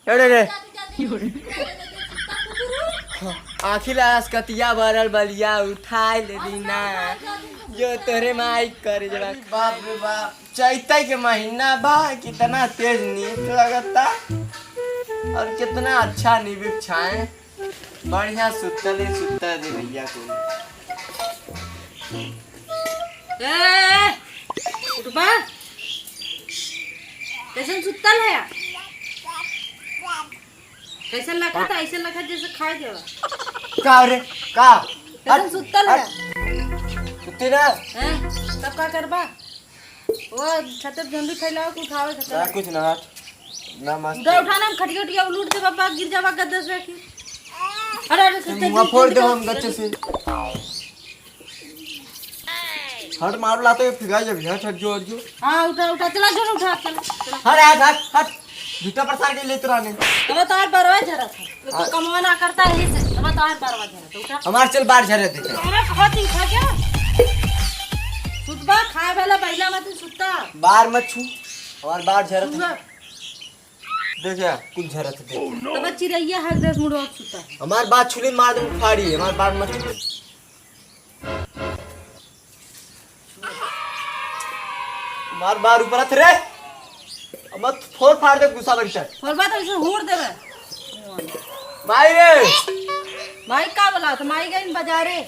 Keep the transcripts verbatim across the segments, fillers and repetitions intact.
अरे रे। आँखी लास कतिया बरल बलिया उठाए ले दीना। जो तोरे माई करे जरा। बाप रे बाप, चैते के महीना बा, कितना तेज नींद लगता और कितना अच्छा निबिक छाए। बढ़िया सुतल ही सुतल रे भैया को। ए, उठबा। कैसन सुतल है? कैसन लखत है? ऐसे लखत जैसे खाए देवा। का रे? का? कैसन हट, सुतल है? हट। सुती ना? हैं? तब का करबा? वो छतर झंडी फैलाओ के उठावे के ना, चला। कुछ ना हट। ना मस्त। उठा, उठा ना, हम खटिया उठिया उलूट दे बाबा, गिर जावा गद्दा से कि। अरे, अरे, तुम से मुँह फोड़ दे हम गच्चे से। हट, मार लाते फिगाई जब, हट, हट जो, हट जो। हाँ, उठा, उठा, चला, चला, उठा, चला, चला। हट, हट, हट, हट। जूता पर सार के लेते रहने। अब तो यार बरवा झरत है। तो हाँ। कमवा ना करता है, यही से। अब तो यार बरवा झरत है, उठा। हमार चल बार झरत है। अरे, बहुत ही उठा क्या? सुतबा, खाए वाला बैला मत सुता। बार मत छू, हमार बार झरत है। सुबह। देख यार, कुल झरत है, देख। तब चिरैया हक दस मुड़वा सुता है। हमार बार छुली मार दे फाड़ी, हमार बार मत छुली। मार बार ऊपर हाथ रे। अब मत फोड़ फाड़ दे गुस्सा बड़ी सर। फोड़बा तो इसे हूर देबे। माई रे। माई का बोला? तो माई गई बाजारे।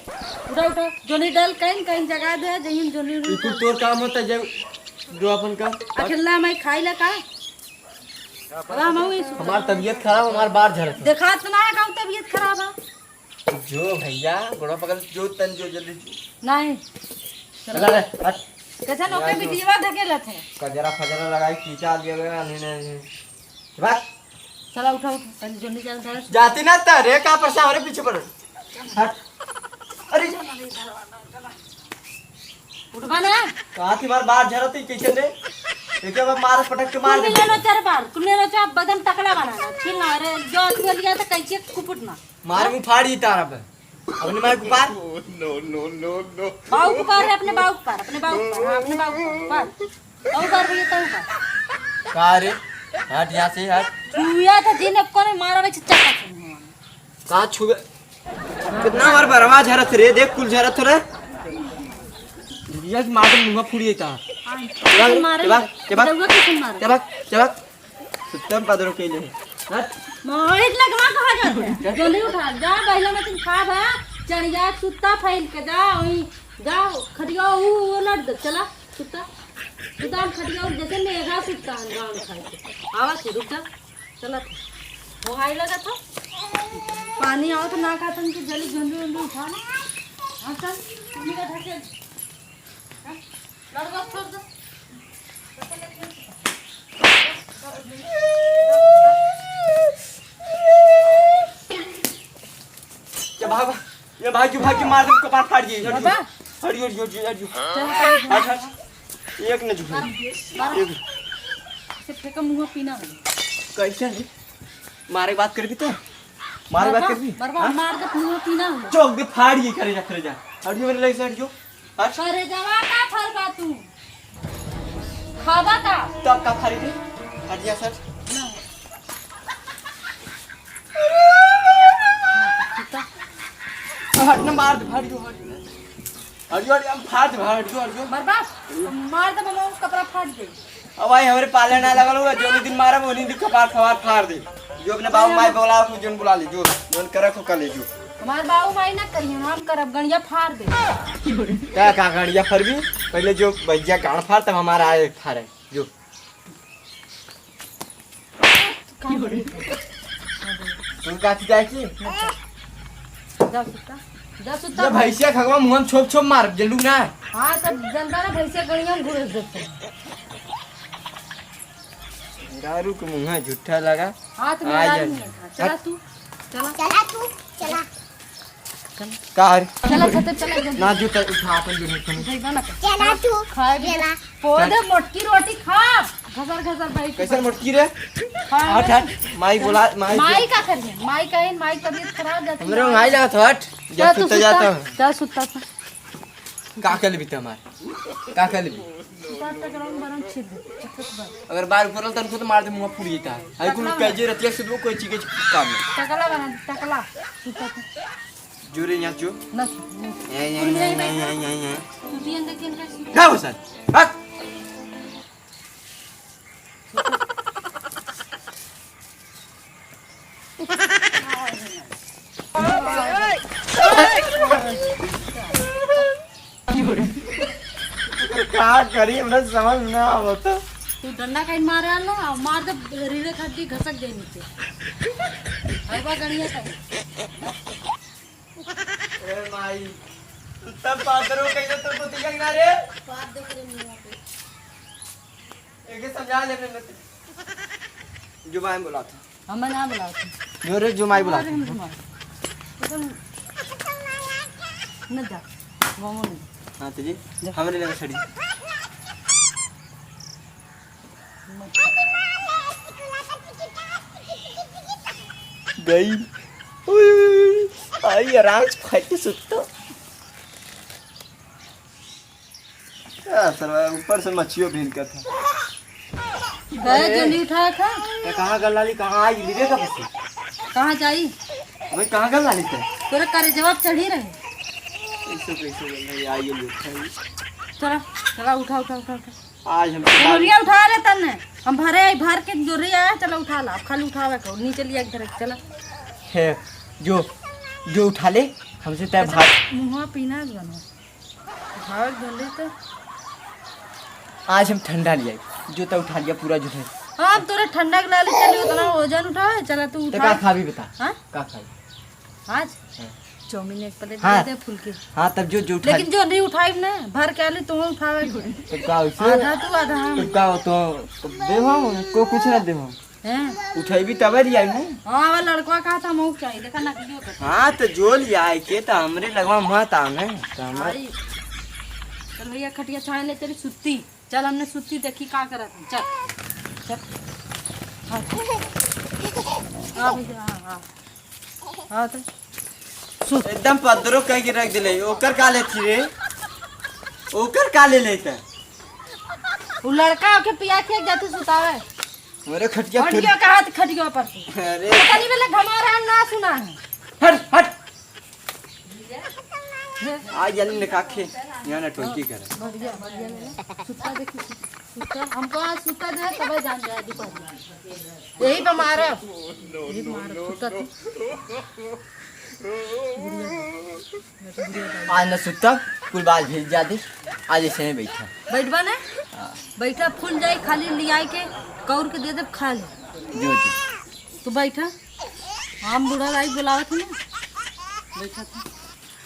उठा, उठा। जोनी डाल कहीं, कहीं जगा दे, जहीं जोनी ई कुल तोर काम होता जब जो अपन का। अकेला माई खाई ला का? अब हम वही सुता। हमार तबीयत खराब, हमार बार झरत है। देखा तो ना है कहूँ तबीयत खराब है। जो भैया, गोड़ा पकड़ जो तन जो जल्दी जो। नहीं। चला रे, हट। कैसे नौके यहाँ जो बिटियावा ढकेलत है? कजरा फजरा लगाई, खींचा दिया गया, नहीं, नहीं, नहीं। भाग। चला उठा, उठा। तनी जोनी जान धर। जाती ना त रे, का परेशान हो रे, पीछे पड़। हट। अरे। उठबा ना। कहा थी बार बार झरत ही कैसे रे? एक बार मार पटक के मार कुल दे। मिला लो चार बार, कुल मिला लो चार, बदन तकड़ा बना लो। ठीक ना रे, जो तू लिया तो कैसे कुपुट ना। मार मुंह फाड़ी तार अब। अपने मार को पार। No, no, no, no। बाऊ को पार रे, अपने बाऊ को पार, अपने बाऊ को पार, हाँ, अपने बाऊ को पार, पार। बाऊ पार भैया, तऊ पार। का रे? हट यहाँ से, हट। छुआ तो जिन एको ने मारा रे, चच्चा का सुन। का छुए? कितना बार बरवा झरत रे, देख कुल झरत रे। ये मार के मुंह फूड़िए ता। हाँ, के बा? मारे। के बा? के बा? रउआ किसन मारे? के बा? के बा? सुत्तम पदरो के ले। हट। मोहित लगवा कहाँ जाते हैं? जल्दी उठा, जा, पहले मैं तुम खा बा, चढ़िया सुत्ता फैल के जा, वहीं जा, खटिया ऊ, वो लड़ दे, चला, सुत्ता। सुत्ता हम खटिया ऊ, जैसे मेघा सुत्ता है, गाँव में खाई के। आवा से, रुक जा, चला था। वो हाई लगा था। पानी आओ तो ना कहता कि जल्दी झुंडू उंडू उठा ना। हाँ, चल, मम्मी का घर चल। ये भाग, ये भाग, भाग के मार दे, कपार फाड़ दिए। हट, बाबा। हट, हट, हट, हट। चल, हट, हट। एक न झुके। मार। एक। से फेंका मुंह पीना हो। कैसे है? मारे बात करबी तो? मारे बात करबी? मरबा, हाँ? मार दे, मुंह पीना हो। चौक दे फाड़ ये करे जा, करे जा। हट जो मेरे लेग से, हट जो। हट। करे जवा का फरबा तू? खाबा का? तब का फाड़ी रे? हट जा सर। ना। हट ना, मार दे, फाड़ जो, हट। हट जो, हट जो, हम फाड़ दे, हट जो, हट जो। मरबा, मार दे, ममा, कपड़ा फाड़ दे। अब भाई, हमरे पाले ना लगल हुआ, जो दिन मारा, वो दिन कपार खवार फाड़ दे। जो अपने बाबू माई बोला, कुछ जन बुला ले, जो जन करे को कर ले, जो। हमार बाबू माई ना करिहन, हम करब, गणिया फाड़ दे। का, का गणिया फरबी? पहले जो भैया गाड़ फाड़, तब हमारा आए फाड़े, जो। का बोले? तू का जाए की? जा सुता, जा सुता। ये भैंसिया खगवा मुंह में छोप छोप मार, जल्लू ना। हाँ, तब जनता ना भैंसिया गणिया में घुरस देते। दारू के मुंह झूठा लगा। हाँ, तो आ मेरा जा। नहीं है। चला तू, चला। चला तू, चला। का हरी? चला, छतर चला, जल्दी। ना जूता उठा, अपन जूता उठा। जइबा ना कर। चला तू, खाए भी चला। पौधे मोटकी रोटी खा, घसर घसर बैठ के। कैसन मोटकी रे? हाँ। हट, हट, माई बोला, माई माई का करिए? माई कहे, माई तबीयत खराब जाती हमरे है। माई जात हट, जा जा तू सुता सुता। जाता। जा सुता था। का कर लेबी ते हमार? का कर लेबी? उतार तक रंग बरंग छील दे, चक्कर से बार। अगर बार ऊपर तन को तो मार दे, मुंह फूट जाता है। आई कुल टकला कह जे रतिया से दो कोई चीज के काम है। टकला बना दे, टकला। उतार तक। जोरे यहाँ जो। ना, ना। ये, ये, ये, ये, ये, ये, ये। तू भी अंदर के अंदर। क्या हो सर? हट। का करी, हमरा समझ ना आवत। तू डंडा कहीं मारे आलो, आ मार दे, रीढ़े हड्डी घसक जाए नीचे। हवा गड़िया सब। ए माई, तब पादरो कैसे तो को तिलक ना रे? पाद दे तेरे मुंह पे। एके समझा ले अपने मत। जुमाई बुलात। हमें ना बुलात। जो रे जुमाई बुलात। अरे हम जुमाई। एकदम न जा। गाँव में। हाँ, तो जी, जा। हमरे लगे छड़ी। गई। ओए, ओए, ओए। आई आराम से खाई के सुत्तो। का सरवा ऊपर से मच्छियो भिनकत है। गए अरे। जल्दी उठा खा। तो कहाँ गल लाली, कहाँ आई, लिवे का बसे? कहाँ जाई? भाई, कहाँ गल लाली ते? तोरे करे जवाब चढ़ी रहे। ऐसे कैसे गल लाली, आई ये लोग खाई। चला, चला, उठा, उठा, उठा, उठा। आज हम जोरिया उठा ले तन्ने। हम भरे आई, भर के जोरिया आया, चला उठा ला। अब खाली उठावे को, नीचे लिया के धरे, चला। है, जो, जो उठा ले, हमसे तय अच्छा, भाग। मुँहवा पीना है बनो। भाग जल्दी तो। आज हम ठंडा ले आई, जो तो उठा लिया पूरा जो है। हाँ, अब तोरे ठंडा के लाली चली, उतना वजन उठावे, चला तू तो उठा। का खाबी बता? हाँ? का खाबी? आज? हाँ। चाउमीन एक प्लेट हाँ। दे दे फुल के। हाँ, तब जो, जो उठा लेकिन जो नहीं उठाई ना, भर के आली तो उठावे कोई। तो का वैसे? आधा तू, आधा हम। तो का हो, तो, तो दे हम, को कुछ ना दे हम। हैं? उठैबी तबे लियाई ना। हाँ, वो लड़कवा कहा था, मऊ चाहिए, देखा ना वीडियो कर। हाँ, तो जो लियाए के तो हमरे लगवा मत आवे, तो हमरे आई। चल भैया, खटिया छाए ले, तेरी सुत्ती। चल, हमने सुत्ती देखी का करत है। चल, चल। हाँ। हाँ भैया, हाँ, हाँ। हाँ तो। सुत। एकदम पदरो कह के रख दिले। ओकर का लेथी रे? ओकर का ले लेता? वो लड़का ओके पिया के जाते सुतावे। अरे खटिया और फिर ये कहा तो खटिया पर से। अरे। पता नहीं, मैंने घमा रहा ना सुना है। हट, हट। आ जल्दी निकाल के यहाँ ना टोकी करे। बढ़िया, बढ़िया ले ले। सुत्ता देखी, सुत्ता। हमको आज सुत्ता दे, तबे जान जाए दुपहर। यही पे मारा। यही पे मारा, सुत्ता तू। आज न सुत्ता, कुल बात भेज जा दे। आज ऐसे ही बैठा। बैठबा ना? हाँ। बैठा, फूल जाई, खाली लियाई के कौर के दे दे, खा ले। जो, जो। तू बैठा। हम बूढ़ा भाई बुलावत हूँ ना। बैठा था।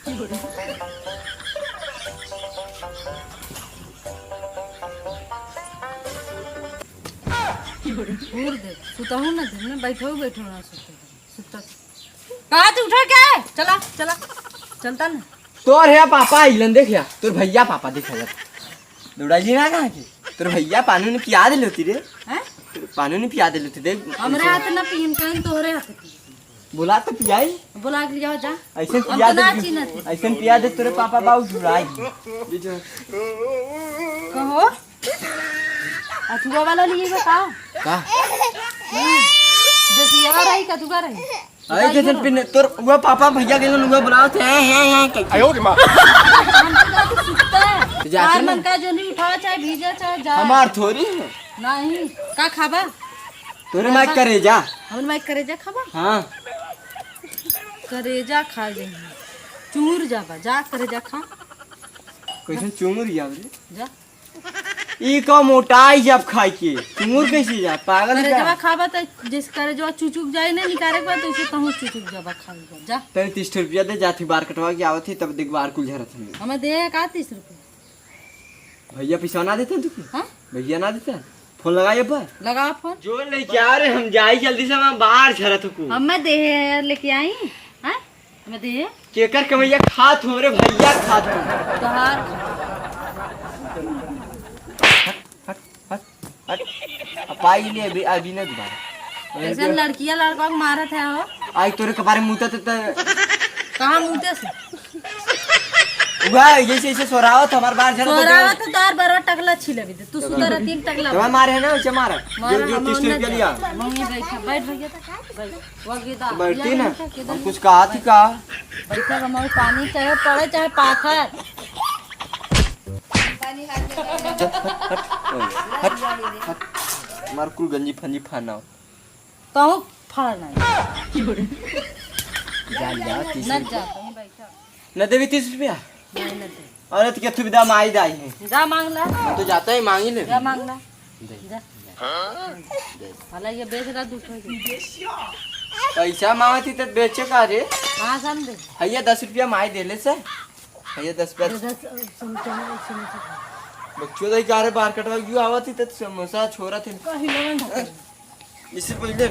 घूर दे, सुतहूँ ना दे, ना बैठो, बैठो ना सुते। सुता। कहा तू उठा क्या है? चला, चला। चलता ना। तोर है पापा आइलन, देख या। तोर भैया पापा देखा जा। दौड़ाइली ना कहाँ की? तोर भैया पानी ने पिया दे लेती रे। हैं? पानी ने पिया दे लेती, देख। हमरे हाथ ना पियन, कहीं तोहरे हाथ पियन। बोला तो पियाई। बोला के लिया जा। ऐसे हम पिया तो ना दे, चिन्हत। ऐसे पिया दे तोरे पापा बाऊ जुड़ाई। कहो। अथुआ वाला लिए बा का? का? हम्म। देसिया रही, कथुआ रही? अरे जैसे पिन तोर वो पापा भैया के लोग बुलाओ थे, हैं, हैं, हैं, करके। आयो रे माँ। हम तो जाके सुत्ता है। तो जाके तार ना। मन का जो नहीं उठावा, चाहे भीजा, चाहे जा। हमार थोड़ी है। नहीं, का खाबा? तोरे माइक करेजा। हमन माइक करेजा खाबा? हाँ। करेजा खा जाइए। चुंगुर जाबा, जा करेजा खा। कैसन चुंगुर जाब रे? जा। ई का मोटाई जाब खाई के? चुंगुर कैसे जा? पागल है करेजवा का? खाबा त जैसे करेजवा चुचुक जाए ना निकाले के बाद, वैसे तहूँ चुचुक जाबा खाई के। जा। तनी तीस रुपया दे, जाथी बार कटवा के आवत ही, तब देख बार कुल झरत हमें। हमें दे का तीस रुपया? भैया पैसा ना देते हैं तुके? हाँ? भैया ना देते हैं? फोन लगाइए पर। लगा फोन। जो लेके आ रहे, हम जाई जल्दी से, हम बाहर झरत हूँ। हमें दे है यार, लेके आई। हाँ? हमें दे है। केकर कमैया खात हो रे भैया, खात हो। तोहार। हट, हट, हट। अब पाई ले अभी, अभी ना दोबारा। ऐसे लड़कियां लड़का को मारत है हो। आई तोरे कपारे मुँह त, त, त। कहाँ मुँह से? उगा, जैसे, जैसे सोरावत हमार बार झरा तो सोरावत तो तार बरवा टकला छीले भी दे। तू सुता रहती एक टकला। तो मारे है ना, उसे मारा। मारा, जो, जो हम तीस रुपया ना लिया। मम्मी बैठा, बैठ भैया, बैठ। वो गिदा, तो बैठती या ना, नहीं था, किधर हम कुछ कहा थी का? बैठा, हम पानी चाहे पड़े, चाहे पाथर। हट, हट, हट। मार कुल गंजी फंजी फाना हो। कहूँ फाड़ नहीं। जा, जा, तीस न रुपया। जा, कहीं बैठा। न देवी तीस रुपया? नहीं, न दे। अरे, तो क्या सुविधा में आई जाई है? जा मांग ला। हम तो जाता ही मांगी ले। जा मांग ला। दे। जा। दे। भला ये बेच ला, दूसरे के। पैसा मांगती तो बेचे का रे? कहाँ से हम दे? भैया, दस रुपया माई देले से। भैया, दस रुपया। दे, दस, सुन, सुन, सुन, सुन। बच्चों तो क्या रे, बार कटवा क्यों आवत ही तो समोसा छोरा थे। कहीं लोगन ढकेल। इससे पहले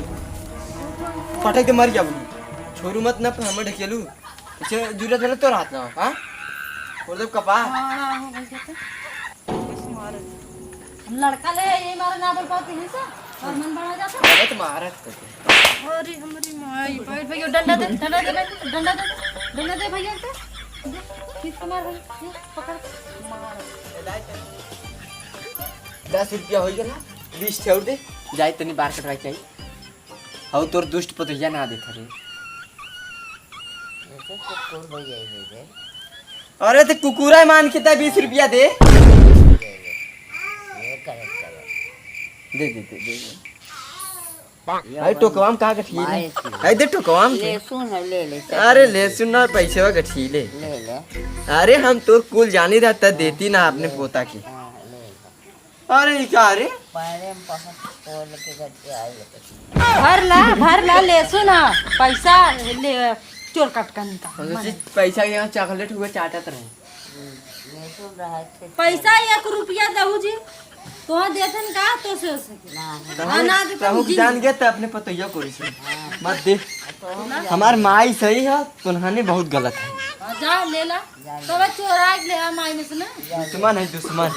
पटक के मर जाबू। छोरू मत ना, पर हमें ढकेलू। इसे जरूरत है तो रात ना, हाँ? और जब कपा। हाँ, हाँ, हो गई तो। बस मार। हम लड़का ले, ये मारे ना बोल पाती है सर। और मन बड़ा जाता। अरे तो मारत तो। अरे हमारी माई, बैठ भैया, डंडा दे, डंडा दे, डंडा दे, डंडा दे भैया के। किसको मार भैया? ये पकड़, मार। दस रुपया हो गया ना, बीस ठे और दे, जाए तनी बार कटवाए के आई। हऊ तोर दुष्ट पतोहिया ना देत रे। जैसे तो तोर भैया ही दे दे। अरे तो कुकुरा मान के ता बीस रुपया दे। ये करे, करे। दे, दे, दे, दे, दे। ये भाई, टोकवा में का गठिए ले? माई की। भाई, दे टोकवा में के। लहसुन है, ले ले, चटनी अरे, ले। लहसुन ना, पैसे वा गठिए ले। ले ले। अरे, हम तो कुल जानी रहता, देती ना अपने पोता के। हाँ, ले ले। अरे, ई का रे? पैरे में पहुंच खोल के गड्ढे आई लेके। भर ला, भर ला, लहसुन ना, पैसा ले, चोर कटकनी का। हम सोची पैसा के यहाँ चॉकलेट हुए चाटत रहे। हम्म, लहसुन रहा थे। पैसा एक रुपया दहू जी, तोहा देथन का, तो से हो सके। ना, ना। तो हाँ, ना देथन कहूँ जी। जान गया तो अपने पतोहिया को इसे। हाँ। मत दे। तो हम हमार माई सही है, तुन्हाने बहुत गलत है। हाँ, जा, ले ला। तब चोरा के ले आ माई में से ना। दुश्मन है, दुश्मन।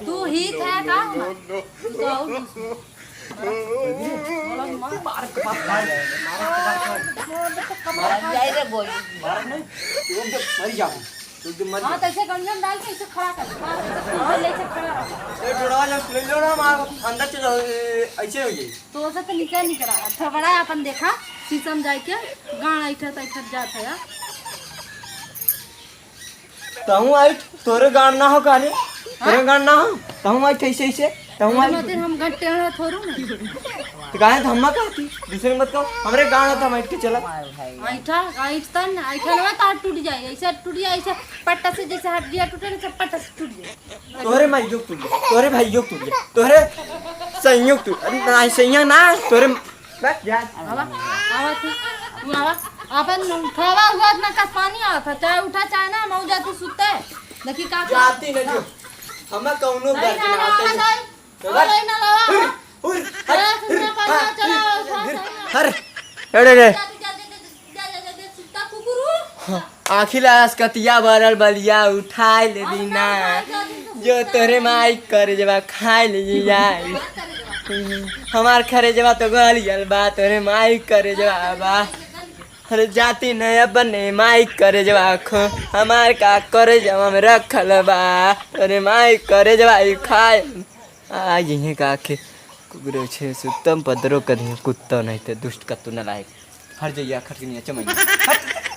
तू ही था का हमार? तू तो और दुश्मन। मार, मार, मार, मार, मार, मार। मार, जाए रे, बोल। मार नहीं, तू एकदम मर जा, तू एकदम मर जा। हाँ, तो ऐसे गंजम डाल के ऐसे खड़ा कर, मार, ऐसे खड़ा रहो। ए, डोरा जब ले लो ना, मार, अंदर चलो, ए, ऐसे हो जाए। तो उसे तो निकल, निकल रहा। थोबड़ा अपन देखा, शीशम जाए के, गाना ऐठत, ऐठत जात है यार। तहूँ आइट, तोरे गाड़ ना हो का रे? तोरे हाँ? गाड़ ना हो? तहूँ आइट ऐसे, ऐसे, तहूँ अरे आइट। मतिन हम गट्टे में थोड़ू ना। तो काहे तो हम्मा कहती? दूसरे मत कहो, हमरे गाड़ ना था, हम आइट के चला। ऐठा, ऐठ तन, ऐठा ना तार टूट जाए, ऐसे टूट जाए, ऐसे पट्टा से जैसे हड्डियाँ टूटे ना, सब पट्टा से टूट जाए। तोरे माई योग टूट जाए, तोरे भाई योग टूट जाए, तोरे संयोग टूट, अरे ना, संयोग ना, तोरे बस जा। आवा, आवा तू, तू आवा। अपन खावा हुआ इतना कस पानी आवत है, चाहे उठा चाहे ना, मऊ जा तू सुते। देखी का कर- जाती नहीं जो। हमें कौनो नहीं, गलती ना, ना ना, आवत ना, है। नहीं। तो बस। अरे ना लावा। हुर, हुर, अरे हर, सुनना हुर, पानी हर, चला, हुर, उठा, हुर, चला। हर। अरे रे। जा, जा, जा, जा, जा, जा, सुता कुकुरू। हाँ। आँखी ला असकतिया भरल बलिया उठाए ले दीना। जो तोरे माई करेजवा खाए ले जाई। हमार करेजवा तो गलियल बा, तोरे माई करेजवा बा। अरे जाती न अपने माई करेजवा खो, हमार का करेजवा में रखल बा। तोरे माई करेजवा ई खाए। आ यहीं का आखे कुकुर छे सुतम पदरो कधी कुत्ता नहीं ते दुष्ट कत्तो नलायक। हट जइया, खटकनिया चमैया। हट,